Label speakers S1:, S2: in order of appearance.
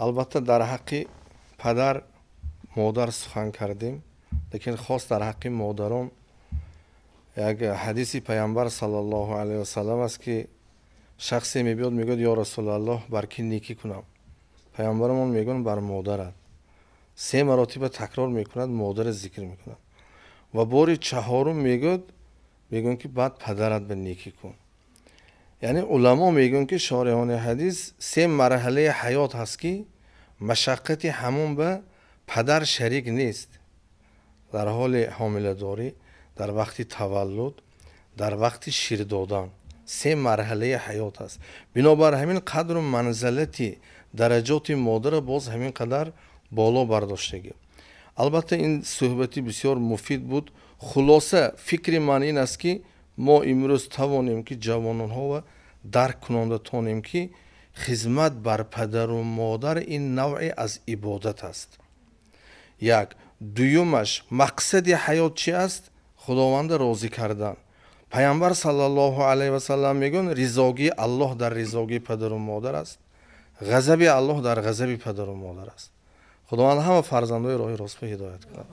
S1: Албатта дар ҳаққи падар модар сухан кардем, лекин хос дар ҳаққи модарон як ҳадиси Пайғамбар саллаллоҳу алайҳи васаллам аст, ки шахсе мебиёд, мегӯяд: ё Расулаллоҳ, бар кӣ некӣ кунам? Пайғамбарамон мегӯянд: бар модарат. Се маротиба такрор мекунад, модарро зикр мекунад ва бори чаҳорум мегӯянд, ки баъд падарат ба некӣ кун. Яъне уламо мегӯянд, ки шориҳони ҳадис, се марҳалаи ҳаёт ҳаст, ки машаққати ҳамон ба падар шарик нест: дар ҳоли ҳомиладорӣ, дар вақти таваллуд, дар вақти шир додан. Се марҳалаи ҳаёт аст. Бинобар ҳамин қадру манзалати дараҷоти модарро боз ҳамин қадар боло бардоштагӣ. Албатта ин суҳбати бисёр муфид буд. Хулоса фикри ман ин аст, ки мо имрӯз тавонем, ки ҷавононҳоро дарк кунонда тонем, ки хизмат бар падару модар ин навъе аз ибодат аст. Як дуюмаш, мақсади ҳаёт чи аст? Худованда розӣ кардан. Пайғамбар саллаллоҳу алайҳи васаллам мегӯянд: ризогии Аллоҳ дар ризогии падару модар аст, ғазаби Аллоҳ дар ғазаби падару модар аст. Худованд ҳама фарзандои роҳи ростро ҳидоят кунад.